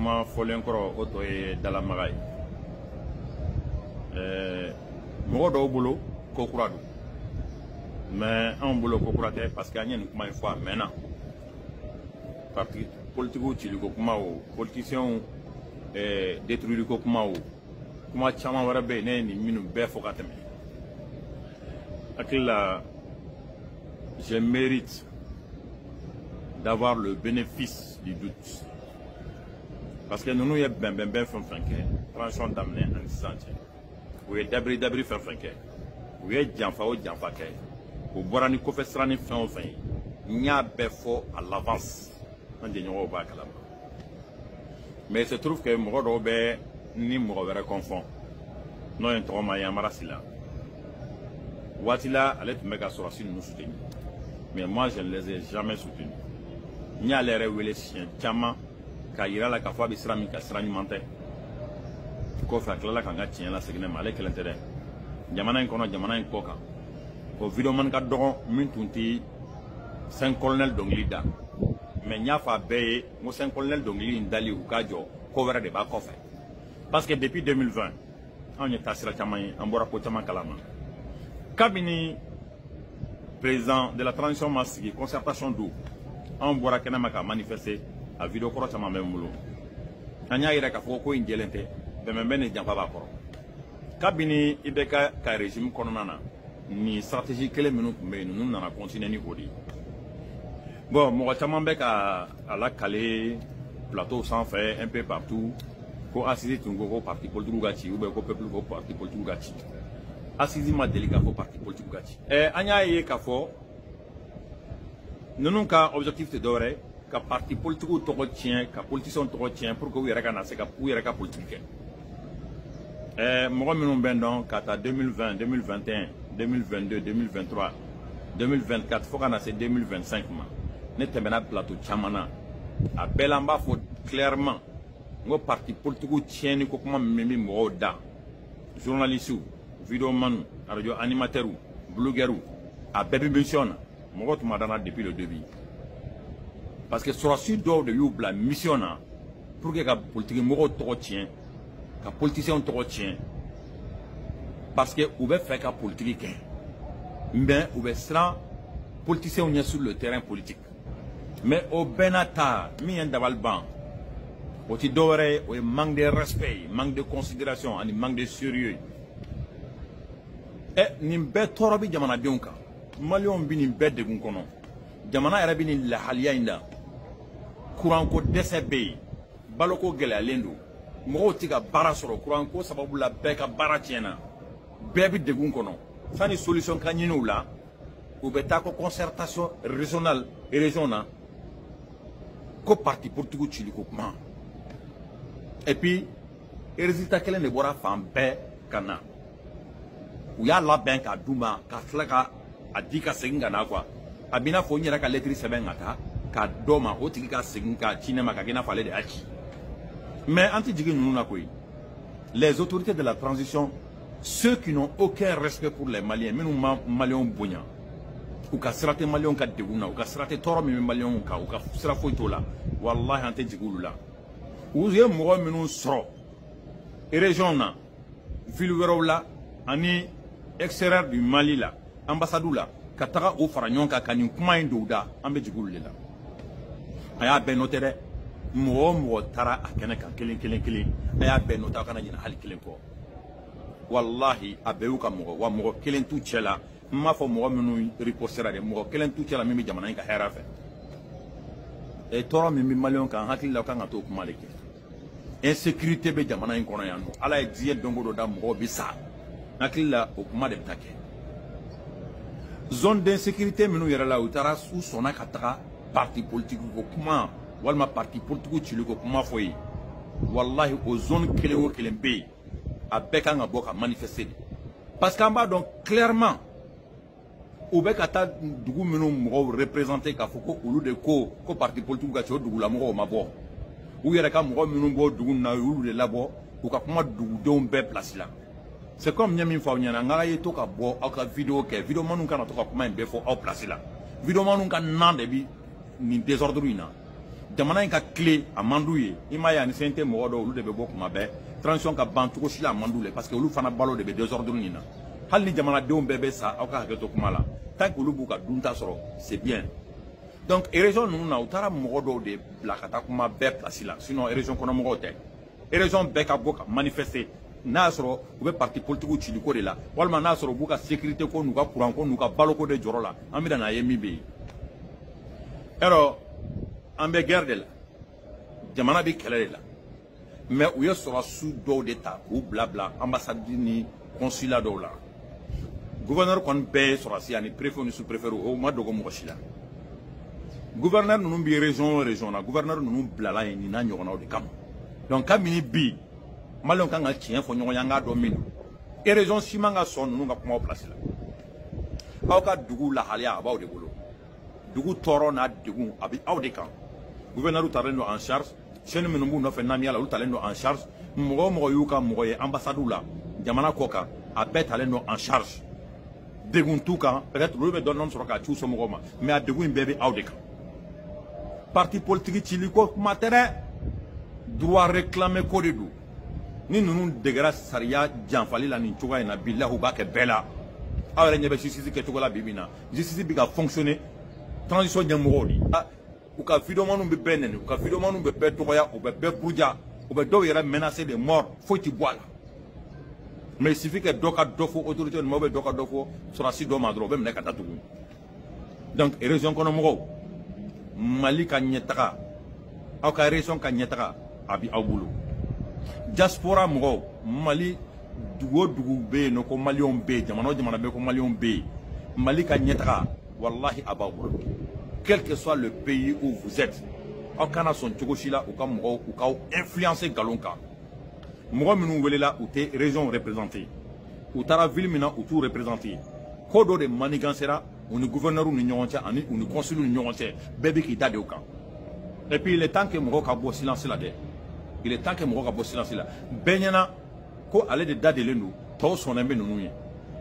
Kuma fɔlen kɔrɔ, o tɔ ye dalamaga ye. Mɔgɔ dɔw bolo, ko kura don, mais anw bolo, ko kura tɛ, parce que an ye nin kuma in fɔ a mɛnna. Parti politigiw ciliko kuma o, politiciens détruire ko kuma o, kuma caman wɛrɛ bɛ yen, ne ye nin minnu bɛɛ fɔ ka tɛmɛ. Hakili la, je mérite d'avoir le bénéfice du doute, parce que ninnu ye bɛnbɛnbɛn fɛn fɛn kɛ transition daminɛ ani sisan cɛ, u ye dabiri dabiri fɛn fɛn kɛ, u ye janfa o janfa kɛ, u bɔra ni kɔfɛ siran ni fɛn o fɛn ye, n y'a bɛɛ fɔ à l'avance, an jɛɲɔgɔnw b'a kalama. Mais il se trouve que mɔgɔ dɔw bɛ ni mɔgɔ wɛrɛ confond, n'o ye n tɔgɔma Yamara Sila. Waati la, ale tun bɛ ka sɔrɔsi ninnu soutenir, mais moi, je ne les ai jamais soutenus. N y'ale yɛrɛ wele siɲɛ caman k'a yira la k'a fɔ a bɛ sira min kan, sira ɲuman tɛ. Kɔfɛ, a tilala ka n ka tiɲɛ lasegin ne ma. Ale kelen tɛ dɛ, jamana in kɔnɔ, jamana in kɔ kan, o vidéoman ka dɔgɔn min tun tɛ cinq colonel dɔnkili da. Mais n y'a fɔ a bɛɛ ye n ko cinq colonel dɔnkili in dali, u k'a jɔ, ko wɛrɛ de b'a kɔfɛ, parce que depuis 2020, anw ye taasira caman ye, an bɔra ko caman kalama. Kabini président de la transition ma sigi, concertation don, anw bɔra kɛnɛma ka manifester. A vidéo kɔrɔ caman bɛ n bolo. An y'a yira k'a fɔ ko in jɛlen tɛ, bɛnbɛnbɛn ni janfa b'a kɔrɔ. Kabini i bɛ ka régime kɔnɔna na, nin stratégie kelen minnu tun bɛ yen, ninnu nana continuer ni o de ye. Bon, mɔgɔ caman bɛ ka a lakale plateau sanfɛ, un peu partout, ko assise tun ko ko parti politique ka ci, ou bien ko peuple ko parti politique ka ci. Assise ma deli k'a fɔ parti politique ka ci. An y'a ye k'a fɔ ninnu ka objectif tɛ dɔwɛrɛ ka parti politique tɔgɔ tiɲɛ, ka politiciens tɔgɔ tiɲɛ, pour que u yɛrɛ ka na se ka u yɛrɛ ka politique kɛ. Mɔgɔ minnu bɛ n dɔn ka taa 2020, 2021, 2022, 2023, 2024, fo ka na se 2025 ma, ne tɛmɛna plateau caman na. A bɛɛ la, n b'a fɔ clairement n ko parti politique tiɲɛni ko kuma min bɛ mɔgɔw da, journalistes, vidéoman, radio animateurs, blogueurs, a bɛɛ bɛ mission na. Mɔgɔ tun ma danna depuis le début, parce que sɔrɔsi dɔw de y'u bila mission na pour que ka politique mɔgɔw tɔgɔ tiɲɛ, ka politiciens tɔgɔ tiɲɛ, parce que u bɛ fɛ ka politique kɛ, mais u bɛ siran politiciens ɲɛ sur le terrain politique. Mais o bɛɛ n'a ta, min ye n dabali ban, o ti dɔwɛrɛ ye, o ye manque de respect ye, manque de considération ani manque de sérieux ye. Nin bɛɛ tɔɔrɔ bɛ jamanadenw kan, maliyɛnw bɛ nin bɛɛ degun kɔnɔ, jamana yɛrɛ bɛ nin lahaliya in la, kuranko dɛsɛ bɛ yen, baloko gɛlɛyalen don, mɔgɔw tɛ ka baara sɔrɔ kuranko sababu la, bɛɛ ka baara tiɲɛna, bɛɛ bɛ degun kɔnɔ. Sani solution ka ɲini u la, u bɛ taa ko concertation régionale, région na, ko parti politique cili ko kuma. Et puis résultat kelen de bɔra fan bɛɛ ka na. U y'a labɛn k'a d'u ma, ka tila ka a di ka segin ka na, quoi. A b'i n'a fɔ n yɛrɛ ka lettre sɛbɛn ka taa k'a dɔ ma, o tigi ka segin k'a ci ne ma, ka kɛ i n'a fɔ ale de y'a ci. Mais an tɛ jigin ninnu na koyi. Les autorités de la transition, ceux qui n'ont aucun respect pour les Maliens, minnu ma Maliens bonya, u ka sira tɛ Maliens ka degun na, u ka sira tɛ tɔɔrɔ min bɛ Maliens kan, u ka sira foyi t'o la, walahi, an tɛ jigin olu la. U ye mɔgɔ minnu sɔrɔ région na, ville wɛrɛw la ani extérieur du Mali la, ambassade la, ka taga o fara ɲɔgɔn kan ka nin kuma in don u da, an bɛ jigin olu de la. A y'a bɛɛ noté dɛ. Mɔgɔ o mɔgɔ taara a kɛnɛ kan, kelen kelen kelen, a y'a bɛɛ noté, aw kana ɲinɛ hali kelen kɔ. Walahi, a bɛɛ y'u ka mɔgɔ wa, mɔgɔ kelen t'u cɛ la. N m'a fɔ mɔgɔ minnu riposera dɛ, mɔgɔ kelen t'u cɛ la min bɛ jamana in ka hɛrɛ fɛ. Tɔɔrɔ min bɛ maliyɛnw kan, hakili la, u kan ka t'o kuma de kɛ. Insécurité bɛ jamana in kɔnɔ yan nɔ, Ala ye diɲɛ don o don da, mɔgɔw bɛ sa. N hakili la, o kuma de bɛ taa kɛ. Zone d'insécurité minnu yɛrɛ la, u taara, u sɔnna ka taga parti politique ko kuma walima parti politique cili ko kuma fɔ yen, walahi, o zone kelen o kelen bɛ yen, a bɛɛ kan ka bɔ ka manifester de, parce que an b'a dɔn clairement, u bɛ ka taa dugu minnu mɔgɔw représenter k'a fɔ ko olu de ko ko parti politique ka ci, o dugulamɔgɔw ma bɔ. U yɛrɛ ka mɔgɔ minnu bɔ dugu na, u y'olu de labɔ u ka kuma dugudenw bɛɛ place la. C'est comme n ye min fɔ aw ɲɛna, n k'a ye to ka bɔ aw ka vidéo kɛ, vidéoman kana to ka kuma in bɛɛ fɔ aw place la. Vidéoman ka nan de bi nin désordre in na. Jamana in ka tile a man d'u ye. I m'a ye, ani CNT mɔgɔ dɔw, olu de bɛ bɔ kuma bɛɛ. Transition ka ban cogo si la, a man d'u ye, parce que olu fana balo de bɛ désordre nin na. Hali ni jamanadenw bɛɛ bɛ sa, aw ka hakɛ to kuma la, tant que olu b'u ka dunta sɔrɔ, c'est bien. Donc région ninnu na, u taara mɔgɔ dɔw de bila ka taa kuma bɛɛ place la. Sinon région kɔnɔ mɔgɔw tɛ, région bɛɛ ka bɔ ka manifester, n'a y'a sɔrɔ u bɛ parti politique cili ko de la, walima n'a y'a sɔrɔ u b'u ka sécurité ko n'u ka courant ko n'u ka baloko de jɔrɔ la. An bɛna n'a ye min bɛ yen. Yarɔ, an bɛ guerre de la, jamana bɛ kɛlɛ de la, mais u ye sɔrɔsiw dɔw de ta k'u bila bila ambassade ni consulat dɔw la. Gouverneur kɔni bɛɛ ye sɔrɔsi, ani préfet ni sous-préfet, o ma dogo mɔgɔ si la. Gouverneur ninnu bɛ région o région na, gouverneur ninnu bilala yen nin n'a ɲɔgɔnnaw de kama. Donc kabini bi, maliyɛnw kan ka tiɲɛ fɔ ɲɔgɔn ye, an k'a dɔn min don. Région si man ka sɔn ninnu ka kumaw place la. Aw ka dugu lahalaya a b'aw de bolo, dugu tɔɔrɔ n'a degun a bɛ aw de kan. Gouverneur talen don en charge, chaîne minnu b'u nɔfɛ namiya la, olu talen don en charge. Mɔgɔ o mɔgɔ y'u ka mɔgɔ ye ambassade la jamana kɔ kan, a bɛɛ talen don en charge. Degun t'u kan, peut-être olu bɛ dɔɔnin sɔrɔ k'a ci u somɔgɔw ma, mais a degun in bɛɛ bɛ aw de kan. Parti politique cili ko kuma tɛ dɛ, droit réclamer ko de don. Ni ninnu degera sariya janfali la nin cogoya in na, bilahi, u b'a kɛ bɛɛ la. Aw yɛrɛ ɲɛ bɛ justice kɛcogo la bi bi in na. Justice bɛ ka fonctionner transition ɲɛmɔgɔw de u ka videomaniw bɛ bɛɛ nɛni, u ka videomaniw bɛ bɛɛ dɔgɔya, u bɛ bɛɛ buruja, u bɛ dɔw yɛrɛ menacer de mort, foyi ti bɔ a la. Mais il suffit que dɔ ka dɔ fɔ autorité ma, ou bien dɔ ka dɔ fɔ sɔrɔdasi dɔ ma dɔrɔn, u bɛ minɛ ka datugu. Donc région kɔnɔ mɔgɔw, Mali ka ɲɛtaga, aw ka région ka ɲɛtaga, a bi aw bolo. Diaspora mɔgɔw, Mali dugu o dugu bɛ yen nɔ ko maliyɛnw bɛ yen, jamana o jamana bɛ yen ko maliyɛnw bɛ yen, Mali ka ɲɛtaga, walahi, a b'aw bolo. Quel que soit le pays où vous êtes, aw kana sɔn cogo si la u ka mɔgɔw u k'aw influencer nkalon kan. Mɔgɔ minnu welela, u tɛ région représenter, u taara ville min na, u t'u représenter. Ko dɔ de manigancera u ni gouverneur ni ɲɔgɔn cɛ, ani u ni consul ni ɲɔgɔn cɛ, bɛɛ bɛ k'i da de o kan. Et puis il est temps que mɔgɔw ka bɔ silence la dɛ, il est temps que mɔgɔw ka bɔ silence la. Bɛɛ ɲɛna ko ale de da delen don, tɔw sɔnnen bɛ ninnu ye,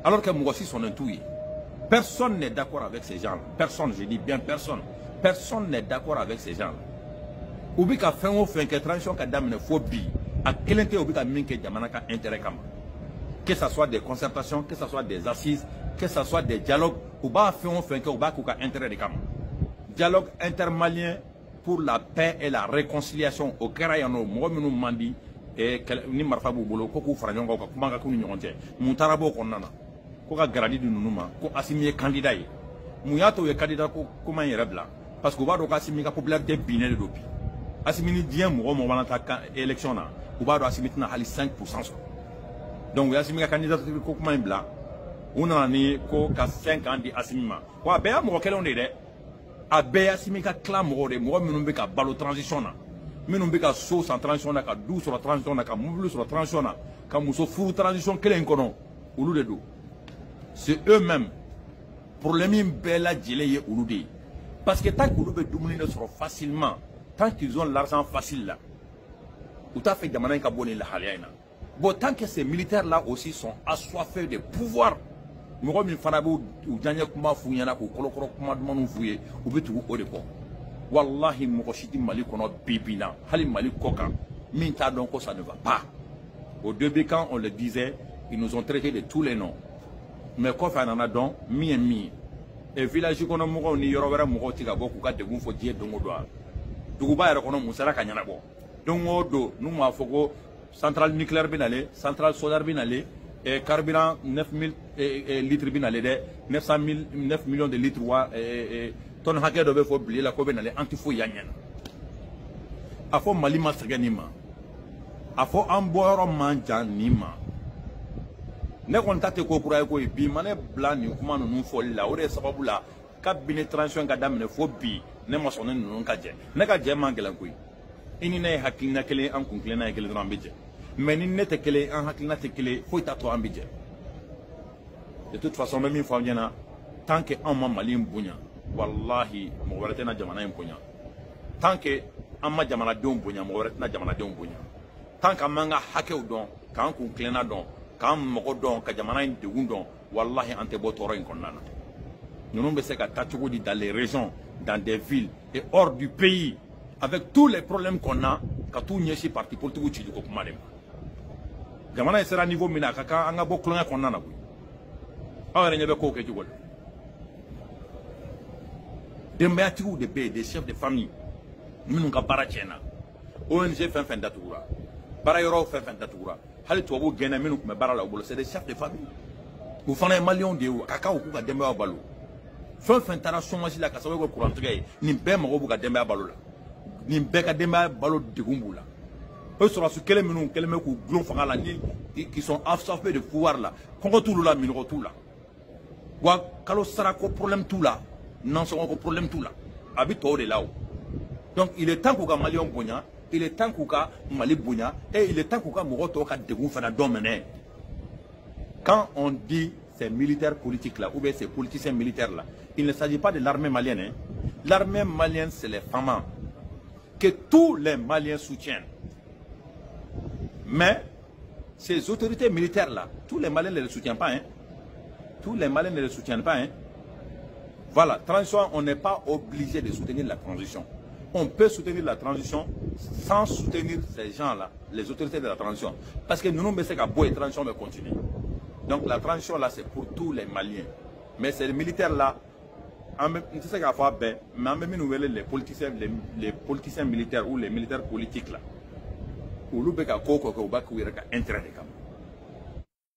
alors que mɔgɔ si sɔnnen t'u ye. Personne n'est d'accord avec ces gens. Personne, je dis bien personne. Personne n'est d'accord avec ces gens. U bɛ ka fɛn o fɛn kɛ transition ka daminɛ fo bi, a kelen tɛ u bɛ ka min kɛ jamana ka intérêt kama. Que ça soit des concertations, que ça soit des assises, que ça soit des dialogues, u b'a fɛn o fɛn kɛ, u b'a k'u ka intérêt de kama. Dialogue intermalien pour la paix et la réconciliation, o kɛra yan nɔ, mɔgɔ minnu man di ni marifa b'u bolo ko k'u fara ɲɔgɔn kan ka kuma ka k'u ni ɲɔgɔn cɛ. Mun taara b'o kɔnɔna na? Ko ka grade di ninnu ma, ko Asimi ye candidat ye. Mun y'a to u ye candidat ko kuma in yɛrɛ bila? Parce que u b'a dɔn ko Asimi ka popularité binnen de don bi. Asimi ni diɲɛ mɔgɔ o mɔgɔ mana taa élection na, u b'a dɔn Asimi tɛna hali 5% sɔrɔ. Donc u ye Asimi ka candidature ko kuma in bila, u nana ni ko ka 5 ans di Asimi ma. Wa a bɛɛ y'a mɔgɔ kelenw de ye dɛ, a bɛɛ ye Asimi ka clan mɔgɔw de ye, mɔgɔ minnu bɛ ka balo transition na, minnu bɛ ka so san transition na, ka du sɔrɔ transition na, ka mobili sɔrɔ transition na, ka muso furu transition kelen in kɔnɔ, olu de don. C'est eux-mêmes problème in bɛɛ lajɛlen ye olu de ye, parce que tant qu'olu bɛ dumuni de sɔrɔ facilement, tant qu'ils ont l'argent facile là, u t'a fɛ jamana in ka bɔ nin lahalaya in na. Bon, tant que ces militaires là aussi sont assoiffés de pouvoir, mɔgɔ min fana b'u u diyaɲɛ kuma f'u ɲɛna, k'u kɔlɔkɔrɔ kuma dumanw f'u ye, u bɛ tugu o de kɔ. Walahi, mɔgɔ si tɛ Mali kɔnɔ bi bi in na, hali Mali kɔ kan, min t'a dɔn ko ça ne va pas. Au début, quand on le disait, ils nous ont traités de tous les noms, mais kɔfɛ a nana dɔn min ye min ye. Et village kɔnɔ mɔgɔw ni yɔrɔ wɛrɛ mɔgɔw tɛ ka bɔ k'u ka degun fɔ diɲɛ don o don. A duguba yɛrɛ kɔnɔ, mun sera ka ɲɛnabɔ? Don o don n'u m'a fɔ ko centrale nucléaire bɛ nalen, centrale solaire bɛ nalen, carburant 9000 litres bɛ nalen dɛ, 900 000, 9 millions de litres, wa tonne hakɛ dɔ bɛ fɔ bile la ko bɛ nalen, an tɛ foyi y'an ɲɛna. A fɔ Mali ma sɛgɛn nin ma, a fɔ an bɔyɔrɔ man jan nin ma. Ne kɔni ta tɛ ko kura ye koyi. Bi ma ne bila nin kuma ninnu fɔli la, o de ye sababu la, kabini transition ka daminɛ fo bi, ne ma sɔn ne ninnu ka jɛ. Ne ka jɛ man gɛlɛn koyi. I ni ne ye hakilina kelen, an kun kelenna ye kelen dɔrɔn, an bɛ jɛ. Mais ni ne tɛ kelen, an hakilina tɛ kelen, foyi t'a to an bɛ jɛ. De toute façon, n bɛ min fɔ aw ɲɛna, tant que anw ma Mali in bonya, walahi, mɔgɔ wɛrɛ tɛna jamana in bonya. Tant que an ma jamanadenw bonya, mɔgɔ wɛrɛ tɛna jamanadenw bonya. Tant que an m'an ka hakɛw dɔn, k'an kun tilenna dɔn, k'an mɔgɔ dɔn, ka jamana in degun dɔn, walahi, an tɛ bɔ tɔɔrɔ in kɔnɔna na. Ninnu bɛ se ka taa cogo di dans les régions, dans des villes et hors du pays? Avec tous les problèmes qu'on a, ka t'u ɲɛsin parti politique cili ko kuma de ma. Jamana in sera niveau min na, a ka kan an ka bɔ kulonkɛ kɔnɔna na koyi. Aw yɛrɛ ɲɛ bɛ kow kɛcogo la. Denbayatigiw de bɛ yen, des chefs de famille minnu ka baara tiɲɛna, ONG fɛn fɛn datugura, baara yɔrɔ fɛn fɛn datugura, hali tubabuw gɛnna minnu tun bɛ baara la u bolo, c'est des chefs de famille. U fana ye Maliyɛnw de ye, a ka kan u k'u ka denbayaw balo. Fɛn fɛn taara chômage la ka sababu kɛ kurantigɛ ye, nin bɛɛ mago b'u ka denbaya balo la, nin bɛɛ ka denbaya balo degun b'u la. O sɔrɔdasi kelen minnu kɛlen bɛ k'u gulon fanga la, ni qui sont assoiffés de pouvoir la, kɔngɔ t'olu la, minɔgɔ t'u la, wa kalo sara ko problème t'u la, nansɔngɔ ko problème t'u la, a bɛ tɔw de la o. Donc il est temps k'u ka Maliyɛnw bonya, il est temps k'u ka Mali bonya et il est temps k'u ka mɔgɔ tɔw ka degun fana dɔn minɛ. Quand on dit ces militaires politiques là ou bien ces politiciens militaires là, il ne s'agit pas de l'armée malienne, hein. L'armée malienne, c'est les FAMa que tous les Maliens soutiennent. Mais ces autorités militaires là, tous les Maliens ne les soutiennent pas, hein. Tous les Maliens ne les soutiennent pas, hein. Voilà, transition, on n'est pas obligé de soutenir la transition. On peut soutenir la transition sans soutenir ces gens-là, les autorités de la transition. Parce que nous, nous, c'est qu'à la transition va continuer. Donc la transition là, c'est pour tous les Maliens. Mais ces militaires-là, n tɛ se k'a fɔ a bɛɛ, mais an bɛ minnu wele les politiciens, les politiciens militaires ou les militaires politiques là, olu bɛ ka ko o ko kɛ, u b'a k'u yɛrɛ ka intérêt de kama.